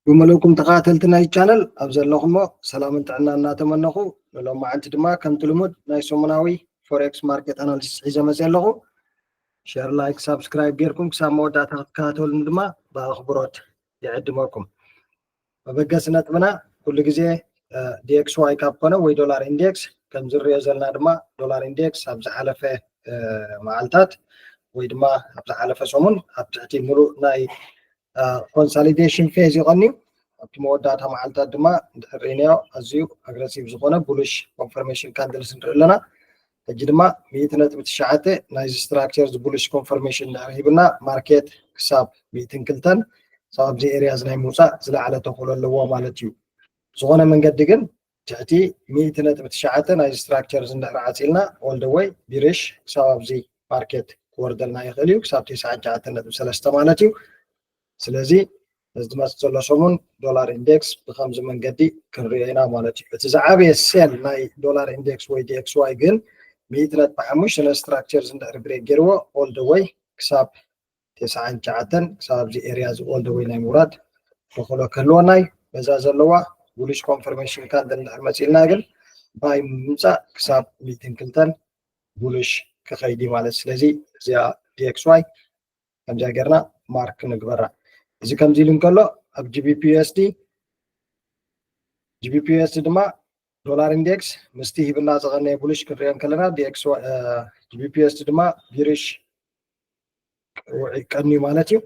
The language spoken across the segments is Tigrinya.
ብመለኩም ተኸታተልቲ ናይ ቻነል ኣብ ዘለኹሞ ሰላምን ጥዕና እናተመነኹ፣ ንሎማዓንቲ ድማ ከምቲ ልሙድ ናይ ሰሙናዊ ፎሬክስ ማርኬት ኣናሊሲስ ሒዘ መፅእ ኣለኹ። ሸር፣ ላይክ፣ ሳብስክራይብ ጌርኩም ክሳብ መወዳእታ ክትከታተሉኒ ድማ ብኣኽብሮት ይዕድመኩም። መበገሲ ነጥብና ኩሉ ግዜ ዲኤክስዋይ ካብ ኮነ ወይ ዶላር ኢንዴክስ፣ ከም ዝሪኦ ዘለና ድማ ዶላር ኢንዴክስ ኣብ ዝሓለፈ መዓልታት ወይ ድማ ኣብ ዝሓለፈ ሰሙን ኣብ ትሕቲ ሙሉእ ናይ ኮንሳሊዴሽን ፌዝ ይቐንዩ። ኣብቲ መወዳእታ መዓልታት ድማ እንድሕር ርኢናዮ ኣዝዩ ኣግረሲቭ ዝኾነ ቡሊሽ ኮንፈርሜሽን ካንድልስ ንርኢ ኣለና። ሕጂ ድማ ሚእቲ ነጥቢ ትሽዓተ ናይዚ ስትራክቸር ቡሊሽ ኮንፈርሜሽን እንድሕር ሂብና ማርኬት ክሳብ ሚእትን ክልተን ክሳብ ኣብዚ ኤሪያ እዚ ናይ ምውፃእ ዝለዓለ ተኽእሎ ኣለዎ ማለት እዩ። ዝኾነ መንገዲ ግን ትሕቲ ሚእቲ ነጥቢ ትሽዓተ ናይዚ ስትራክቸር እዚ እንድሕር ዓፂልና ኦል ደ ወይ ቢሪሽ ክሳብ ኣብዚ ማርኬት ክወርደልና ይኽእል እዩ፣ ክሳብ ተስዓን ትሽዓተን ነጥቢ ሰለስተ ማለት እዩ። ስለዚ እዚ ዝመፅእ ዘሎ ሰሙን ዶላር ኢንዴክስ ብከምዚ መንገዲ ክንሪኦ ኢና ማለት እዩ። እቲ ዝዓበየ ሴል ናይ ዶላር ኢንዴክስ ወይ ዲኤክስዋይ ግን ሚእቲ ነጥቢ ሓሙሽተ ነዚ ስትራክቸር እዚ እንድሕር ብሬክ ገይርዎ ኦል ደ ወይ ክሳብ ተስዓን ትሽዓተን ክሳብ ኣብዚ ኤሪያ እዚ ኦል ደ ወይ ናይ ምውራድ ተኽእሎ ክህልወና እዩ። በዛ ዘለዋ ቡሊሽ ኮንፈርሜሽን ካንድል እንድሕር መፂልና ግን ባይ ምምፃእ ክሳብ ሚእትን ክልተን ቡሊሽ ክኸይድ እዩ ማለት። ስለዚ እዚኣ ዲኤክስዋይ ከምዚኣ ጌርና ማርክ ንግበራ። እዚ ከምዚ ኢሉ እንከሎ ኣብ ጂቢፒ ዩኤስዲ ጂቢፒ ዩኤስዲ ድማ ዶላር ኢንዴክስ ምስቲ ሂብና ዝቐነየ ቡሊሽ ክንሪኦ እንከለና ዲኤክስዋይ ጂቢፒ ዩኤስዲ ድማ ቢሪሽ ውዒ ቀንዩ ማለት እዩ።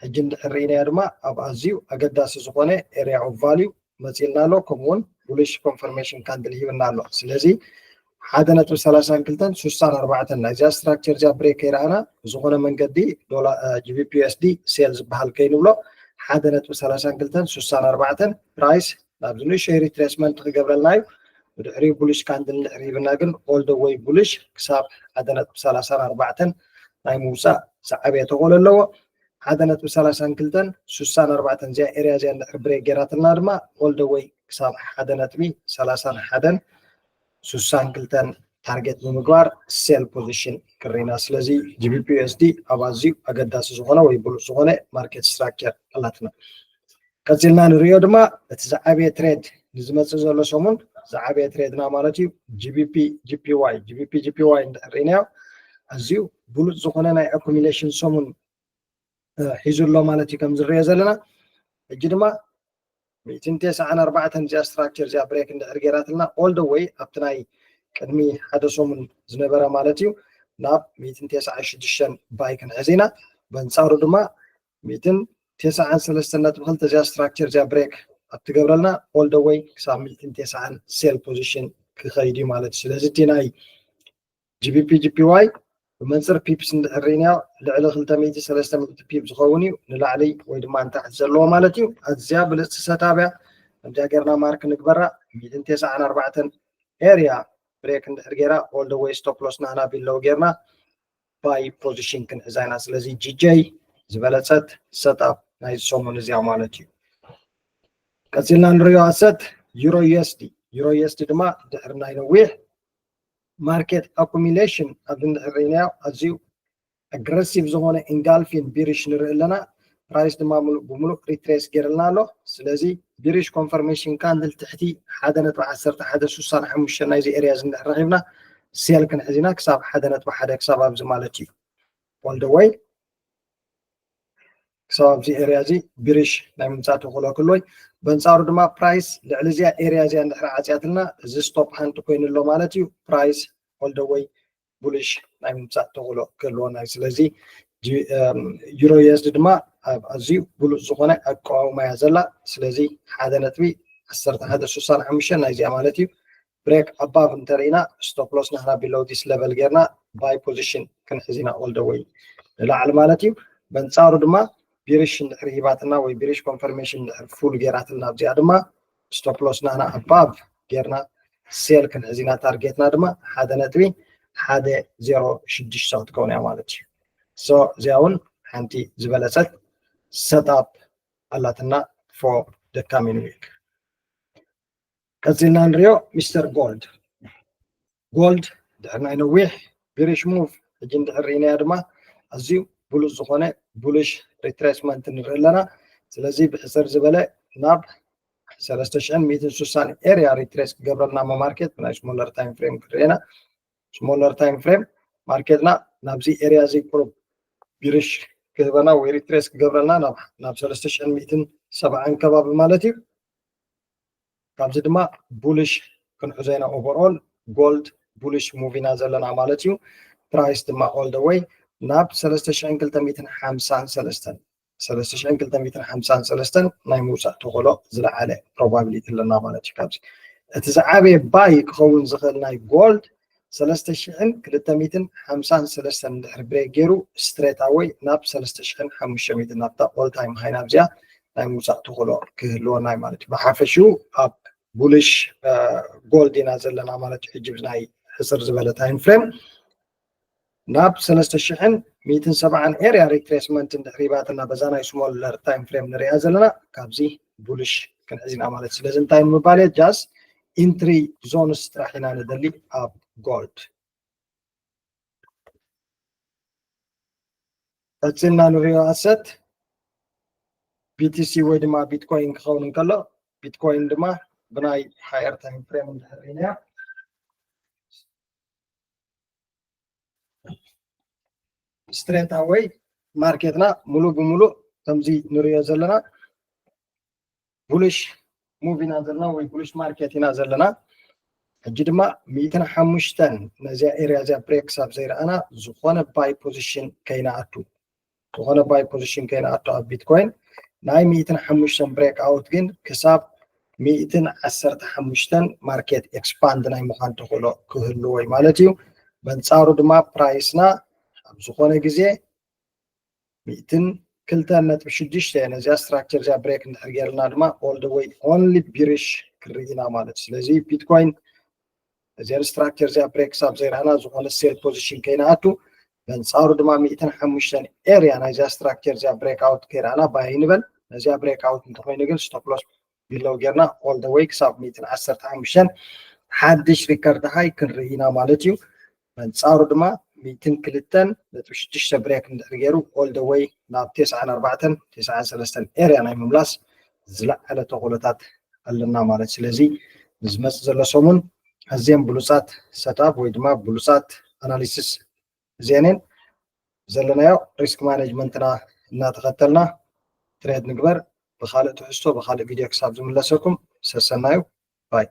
ሕጂ እንድሕር ርኢናዮ ድማ ኣብ ኣዝዩ ኣገዳሲ ዝኾነ ኤሪያ ኦፍ ቫልዩ መፂልና ኣሎ፣ ከምኡ እውን ቡሊሽ ኮንፈርሜሽን ካንድል ሂብና ኣሎ። ስለዚ ሓደ ነጥቢ ሰላሳን ክልተን ስሳን ኣርባዕተን ናይዚኣ ስትራክቸር እዚኣ ብሬክ ከይረኣና ብዝኾነ መንገዲ ዶላ ጂቢፒ ዩኤስዲ ሴል ዝበሃል ከይንብሎ ሓደ ነጥቢ ሰላሳን ክልተን ስሳን ኣርባዕተን ፕራይስ ናብዚ ንእሽተይ ሪትሬስመንት ክገብረልና እዩ። ብድሕሪኡ ቡሊሽ ካንድል እንድሕር ሂብና ግን ኦል ደ ወይ ቡሊሽ ክሳብ ሓደ ነጥቢ ሰላሳን ኣርባዕተን ናይ ምውፃእ ዝዓበየ ተኽእሎ ኣለዎ። ሓደ ነጥቢ ሰላሳን ክልተን ስሳን ኣርባዕተን እዚኣ ኤሪያ እዚኣ እንድሕር ብሬክ ገይራትልና ድማ ኦል ደ ወይ ክሳብ ሓደ ነጥቢ ሰላሳን ሓደን ስሳን ክልተን ታርጌት ብምግባር ሴል ፖዚሽን ክሪና። ስለዚ ጂቢፒ ዩኤስዲ ኣብ ኣዝዩ ኣገዳሲ ዝኾነ ወይ ብሉፅ ዝኾነ ማርኬት ስትራክቸር ኣላትና። ቀፂልና ንሪኦ ድማ እቲ ዝዓበየ ትሬድ ንዝመፅእ ዘሎ ሰሙን ዝዓበየ ትሬድና ማለት እዩ ጂቢፒ ጂፒዋይ። ጂቢፒ ጂፒዋይ እንድሕር ርኢናዮ ኣዝዩ ብሉፅ ዝኾነ ናይ ኣኩሚሌሽን ሰሙን እ፣ ሒዙ ኣሎ ማለት እዩ ከም ዝረአ ዘለና። ሕጂ ድማ ሚእትን ተስዓን ኣርባዕተን እዚኣ ስትራክቸር እዚኣ ብሬክ እንድሕር ገይራትልና ኦል ደ ወይ ኣብቲ ናይ ቅድሚ ሓደ ሰሙን ዝነበረ ማለት እዩ ናብ ሚእትን ተስዓን ሽዱሽተን ባይ ክንሕዝ ኢና። በንፃሩ ድማ ሚእትን ተስዓን ሰለስተን ነጥቢ ክልተ እዚኣ ስትራክቸር እዚኣ ብሬክ ኣብ ትገብረልና ኦል ደ ወይ ክሳብ ሚእትን ተስዓን ሴል ፖዚሽን ክኸይድ እዩ ማለት እዩ። ስለዚ እቲ ናይ ጂቢፒ ጂፒዋይ ብመንፅር ፒፕስ እንድሕር ርኢናዮ ልዕሊ ክልተ ሚእቲ ሰለስተ ሚእቲ ፒፕ ዝኸውን እዩ፣ ንላዕሊ ወይ ድማ ንታሕቲ ዘለዎ ማለት እዩ። ኣዝያ ብልፅቲ ሰታብ እያ። ከምዚኣ ጌርና ማርክ ንግበራ። ሚእትን ተስዓን ኣርባዕተን ኤሪያ ብሬክ እንድሕር ጌራ ኦል ደ ወይ ስቶፕ ሎስ ናህና ቢለው ጌርና ባይ ፖዚሽን ክንሕዛ ኢና። ስለዚ ጂጀይ ዝበለፀት ሰታብ ናይ ሰሙን እዚኣ ማለት እዩ። ቀፂልና ንሪኦ ኣሰት ዩሮ ዩኤስዲ። ዩሮ ዩኤስዲ ድማ ድሕሪ ናይ ነዊሕ ማርኬት ኣኩሚሌሽን ኣብዚ እንድሕር ርኢናዮ ኣዝዩ ኣግረሲቭ ዝኾነ ኢንጋልፊን ቢሪሽ ንርኢ ኣለና። ፕራይስ ድማ ሙሉእ ብሙሉእ ሪትሬስ ገይርልና ኣሎ። ስለዚ ቢሪሽ ኮንፈርሜሽን ካንድል ትሕቲ ሓደ ነጥቢ ዓሰርተ ሓደ ስሳን ሓሙሽተ ናይዚ ኤሪያ እዚ እንድሕር ረኺብና ሴል ክንሕዝ ኢና ክሳብ ሓደ ነጥቢ ሓደ ክሳብ ኣብዚ ማለት እዩ። ኦል ደ ወይ ክሳብ ኣብዚ ኤሪያ እዚ ቢሪሽ ናይ ምምፃእ ተኽእሎ ክህልዎ እዩ። በንፃሩ ድማ ፕራይስ ልዕሊ እዚኣ ኤሪያ እዚኣ እንድሕር ዓፅያትልና እዚ ስቶፕ ሃንት ኮይኑ ኣሎ ማለት እዩ። ፕራይስ ኦል ደ ወይ ቡሊሽ ናይ ምምፃእ ተኽእሎ ክህልወና እዩ። ስለዚ ጂ- እም፣ ዩሮ ዩኤስዲ ድማ ኣብ ኣዝዩ ብሉፅ ዝኾነ ኣቀዋውማ እያ ዘላ። ስለዚ ሓደ ነጥቢ ዓሰርተ ሓደ ስሳን ሓሙሽተ ናይዚኣ ማለት እዩ ብሬክ ኣባቭ እንተርኢና ስቶፕ ሎስ ናህና ቢሎው ዲስ ለቨል ጌርና ባይ ፖዚሽን ክንሕዝ ኢና ኦል ደ ወይ ንላዕሊ ማለት እዩ። በንፃሩ ድማ ቢሪሽ እንድሕር ሂባትና ወይ ቢሪሽ ኮንፈርሜሽን እንድሕር ፉል ጌራትና ኣብዚኣ ድማ ስቶፕ ሎስ ናህና ኣባቭ ጌርና ሴል ክንሕዝ ኢና። ታርጌትና ድማ ሓደ ነጥቢ ሓደ ዜሮ ሽዱሽተ ክትከውን እያ ማለት እዩ። ሶ እዚኣ እውን ሓንቲ ዝበለፀት ሰትኣፕ ኣላትና ፎር ደ ካሚንግ ዊክ። ቀፂልና ንሪኦ ሚስተር ጎልድ። ጎልድ ድሕሪ ናይ ነዊሕ ቢሪሽ ሙቭ ሕጂ እንድሕር ርኢናያ ድማ ኣዝዩ ብሉፅ ዝኾነ ቡሊሽ ሪትሬስመንት ንርኢ ኣለና። ስለዚ ብሕፅር ዝበለ ናብ ሰለስተ ሽሕን ሚእትን ስሳን area retrace ክገብረልና ማርኬት ብናይ smaller time frame ክርእየና smaller time frame ማርኬትና ናብዚ area እዚ ቁሩብ ቢርሽ ክህበና ወይ retrace ክገብረልና ናብ ሰለስተ ሽሕን ሚእትን ሰብዓን ከባቢ ማለት እዩ። ካብዚ ድማ bullish ክንሕዞ ኢና overall gold bullish move ኢና ዘለና ማለት እዩ። Price ድማ all the way ናብ ሰለስተ ሽሕን ክልተ ሚእትን ሓምሳን ሰለስተን ሰለስተ ሽሕን ክልተ ሚእትን ሓምሳን ሰለስተን ናይ ምውፃእ ተኽእሎ ዝለዓለ probability ኣለና ማለት እዩ። ካብዚ እቲ ዝዓበየ buy ክኸውን ዝኽእል ናይ gold ሰለስተ ሽሕን ክልተ ሚእትን ሓምሳን ሰለስተን እንድሕር break ገይሩ straight away ናብ ሰለስተ ሽሕን ሓሙሽተ ሚእትን ናብታ all time high ናብዚኣ ናይ ምውፃእ ተኽእሎ ክህልወና እዩ ማለት እዩ። ብሓፈሽኡ ኣብ bullish gold ኢና ዘለና ማለት እዩ። ሕጂ ብናይ ሕፅር ዝበለ time frame ናብ ሰለስተ ሽሕን ሚእትን ሰብዓን area retracement እንድሕር ሂባትና በዛ ናይ smaller time frame ንሪኣ ዘለና ካብዚ bullish ክንሕዝ ኢና ማለት። ስለዚ እንታይ ንምባል እየ just entry zones ጥራሕ ኢና ንደሊ ኣብ gold። ቀፂልና ንሪኦ asset BTC ወይ ድማ Bitcoin ክኸውን እንከሎ Bitcoin ድማ ብናይ higher time frame እንድሕር ርኢናዮ straight away ማርኬትና ሙሉእ ብሙሉእ ከምዚ ንሪኦ ዘለና bullish move ኢና ዘለና ወይ bullish market ኢና ዘለና። ሕጂ ድማ ሚእትን ሓሙሽተን ነዚኣ area እዚኣ break ክሳብ ዘይረኣና ዝኾነ buy position ከይንኣቱ ዝኾነ buy position ከይንኣቱ ኣብ Bitcoin ናይ ሚእትን ሓሙሽተን break out ግን ክሳብ ሚእትን ዓሰርተ ሓሙሽተን market expand ናይ ምዃን ተኽእሎ ክህልዎ እዩ ማለት እዩ። በንፃሩ ድማ price ና ኣብ ዝኾነ ግዜ ሚእትን ክልተን ነጥቢ ሽዱሽተ ነዚኣ structure እዚኣ break እንድሕር ገይርና ድማ all the way only bearish ክርኢ ኢና ማለት እዩ። ስለዚ Bitcoin እዚኣን structure እዚኣ break ክሳብ ዘይረኣና ዝኾነ sell position ከይንኣቱ በንፃሩ ድማ ሚእትን ሓሙሽተን area ናይዚኣ structure እዚኣ break out ከይረኣና buy ንበል። ነዚኣ break out እንተኮይኑ ግን stop loss below ጌርና all the way ክሳብ ሚእትን ዓሰርተ ሓሙሽተን ሓድሽ record high ክንርኢ ኢና ማለት እዩ። በንፃሩ ድማ ሚእትን ክልተን ነጥቢ ሽዱሽተ break እንድሕር ገይሩ all the way ናብ ተስዓን ኣርባዕተን ተስዓን ሰለስተን area ናይ ምምላስ ዝለዓለ ተኽእሎታት ኣለና ማለት። ስለዚ ንዝመፅእ ዘሎ ሰሙን ኣዝየን ብሉፃት setup ወይ ድማ ብሉፃት analysis እዚአን እየን ዘለናዮ። Risk management ና እናተኸተልና trade ንግበር። ብኻልእ ትሕዝቶ ብኻልእ ቪድዮ ክሳብ ዝምለሰኩም ሰሰናዩ ባይ።